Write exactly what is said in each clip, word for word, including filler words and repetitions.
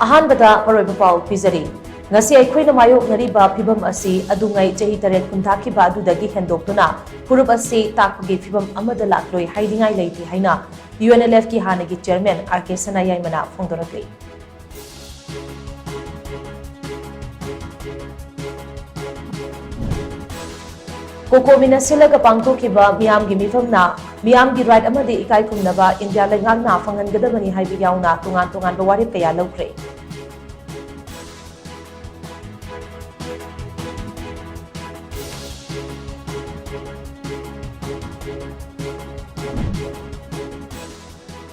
ꯑꯍꯥꯟꯕꯗ ꯃꯔꯨꯑꯣꯏꯕ ꯄꯥꯎ ꯄꯤꯖꯔꯤ꯫ ꯉꯁꯤ ꯑꯩꯈꯣꯏꯅ ꯃꯥꯌꯣꯛꯅꯔꯤꯕ ꯐꯤꯚꯝ ꯑꯁꯤ ꯑꯗꯨꯉꯩ ꯆꯍꯤ ꯇꯔꯦꯠ ꯈꯨꯟꯊꯥꯈꯤꯕ ꯑꯗꯨꯗꯒꯤ ꯍꯦꯟꯗꯣꯛꯇꯨꯅ ꯐꯨꯔꯨꯞ ꯑꯁꯤ ꯇꯥꯛꯄꯒꯤ ꯐꯤꯚꯝ ꯑꯃꯗ ꯂꯥꯛꯂꯣꯏ ꯍꯥꯏꯅꯤꯡꯉꯥꯏ ꯂꯩꯇꯦ ꯍꯥꯏꯅ UNLFꯀꯤ ꯍꯥꯟꯅꯒꯤ chairman R K ꯁꯅꯥꯌꯥꯏꯃꯅ ꯐꯣꯡꯗꯣꯔꯛꯂꯤ꯫ ꯀꯣꯀꯣꯃꯤꯅ ꯁꯤꯜꯂꯒ ꯄꯥꯡꯊꯣꯛꯈꯤꯕ ꯃꯤꯌꯥꯝꯒꯤ ꯃꯤꯐꯝꯅ ꯃꯤꯌꯥꯝꯒꯤ right ꯑꯃꯗꯤ ꯏꯀꯥꯏ ꯈꯨꯝꯅꯕ ꯏꯟꯗꯤꯌꯥ ꯂꯩꯉꯥꯛꯅ ꯐꯪꯍꯟꯒꯗꯕꯅꯤ ꯍꯥꯏꯕ ꯌꯥꯎꯅ ꯇꯣꯉꯥꯟ ꯇꯣꯉꯥꯟꯕ ꯋꯥꯔꯦꯞ ꯀꯌꯥ ꯂꯧꯈ꯭ꯔꯦ꯫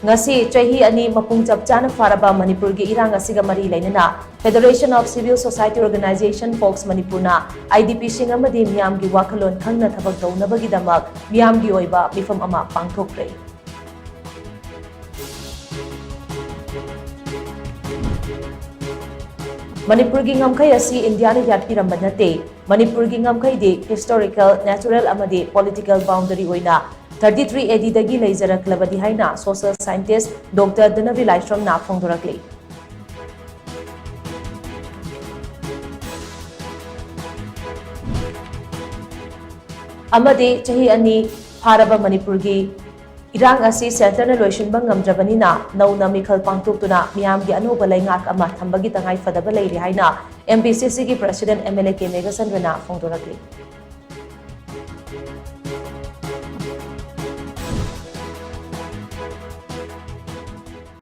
ꯉꯁꯤ ꯆꯍꯤ ꯑꯅꯤ ꯃꯄꯨꯡ ꯆꯞ ꯆꯥꯅ ꯐꯥꯔꯕ ꯃꯅꯤꯄꯨꯔꯒꯤ ꯏꯔꯥꯡ ꯑꯁꯤꯒ ꯃꯔꯤ ꯂꯩꯅꯅ Federation of Civil Society Organization, fox, ꯃꯅꯤꯄꯨꯔꯅ IDPꯁꯤꯡ ꯑꯃꯗꯤ ꯃꯤꯌꯥꯝꯒꯤ ꯋꯥꯈꯜꯂꯣꯟ ꯈꯪꯅ ꯊꯕꯛ ꯇꯧꯅꯕꯒꯤꯗꯃꯛ ꯃꯤꯌꯥꯝꯒꯤ ꯑꯣꯏꯕ ꯃꯤꯐꯝ ꯑꯃ ꯄꯥꯡꯊꯣꯛꯈ꯭ꯔꯦ꯫ ꯃꯅꯤꯄꯨꯔꯒꯤ ꯉꯝꯈꯩ ꯑꯁꯤ ꯏꯟꯗꯤꯌꯥꯅ ꯌꯥꯠꯄꯤꯔꯝꯕ ꯅꯠꯇꯦ꯫ ꯃꯅꯤꯄꯨꯔꯒꯤ ꯉꯝꯈꯩꯗꯤ historical, natural ꯑꯃꯗꯤ political boundary ꯑꯣꯏꯅ thirty three ADꯗꯒꯤ ꯂꯩꯖꯔꯛꯂꯕꯗꯤ ꯍꯥꯏꯅ social scientist Doctor ꯙꯅꯕꯤꯔ ꯂꯥꯏꯁ꯭ꯔꯝꯅ ꯐꯣꯡꯗꯣꯔꯛꯂꯤ꯫ ꯑꯃꯗꯤ ꯆꯍꯤ ꯑꯅꯤ ꯐꯥꯔꯕ ꯃꯅꯤꯄꯨꯔꯒꯤ ꯏꯔꯥꯡ ꯑꯁꯤ centreꯅ ꯂꯣꯏꯁꯤꯟꯕ ꯉꯝꯗ꯭ꯔꯕꯅꯤꯅ ꯅꯧꯅ ꯃꯤꯈꯜ ꯄꯥꯡꯊꯣꯛꯇꯨꯅ ꯃꯤꯌꯥꯝꯒꯤ ꯑꯅꯧꯕ ꯂꯩꯉꯥꯛ ꯑꯃ ꯊꯝꯕꯒꯤ ꯇꯉꯥꯏ ꯐꯗꯕ ꯂꯩꯔꯤ ꯍꯥꯏꯅ MPCCꯒꯤ president MLA ꯀꯦ ꯃꯦꯘꯆꯟꯗ꯭ꯔꯅ ꯐꯣꯡꯗꯣꯔꯛꯂꯤ꯫